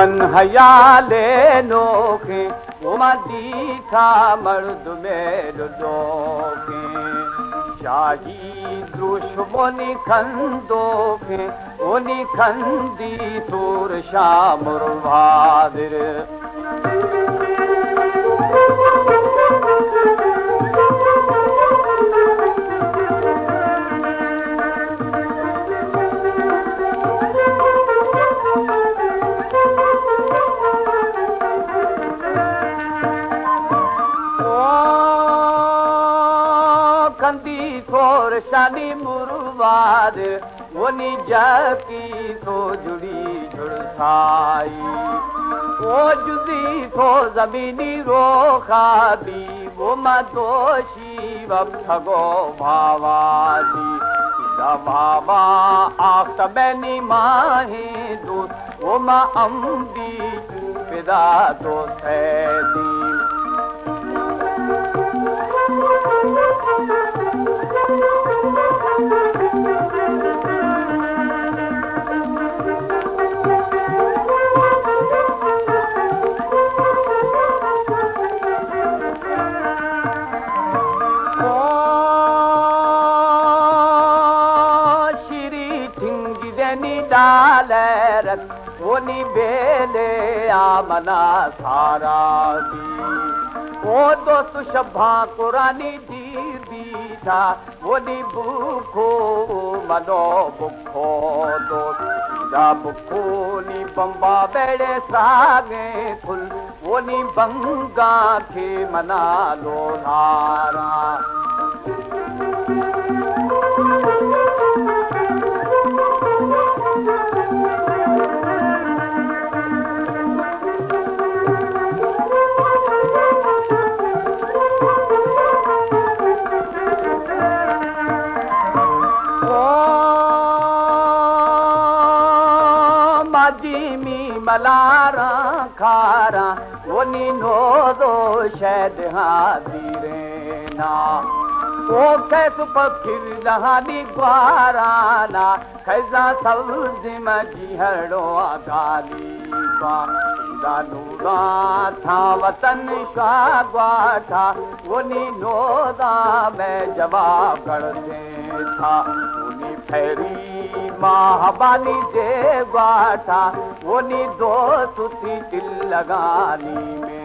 من حیال نوکیں، او ما دیتا مردم ڈوکیں۔ شاہی دروشمونی کندوکیں، اونی کندی تور شام و بہادر۔ او کندی تورشانی مرواد، ونی جاکی تو جڑی جڑسائی۔ او جزی تو زمینی روخا بی، وہ ما دوشی وقت گو بھاوازی۔ سیدھا بابا آخت بینی ماہی دوست، وہ ما امبی پدا دوست ہے دین۔ شیری ٹھنگی دینی ڈالرت، اونی بیلے آ منا سارا بی۔ او دوست شبھاں قرآنی دیر بیتا، اونی بکو منو بکو دوست۔ دا بکونی بمبا بیڑے ساگے کل، اونی بنگا کے منا لولارا۔ او مادیمی ملاراں کاراں، ونی نوز و شید ہاں دیرینا۔ او کیس پکر دہانی گوارانا، خیزاں سبز مجی ہڑو گالی با۔ دا نوزا تھا وطن کا گواٹا، ونی نوزا میں جواب گڑتے تھا۔ ونی پھیری ماہبانی دے گواٹا، ونی دوست تھی دل لگانی میں۔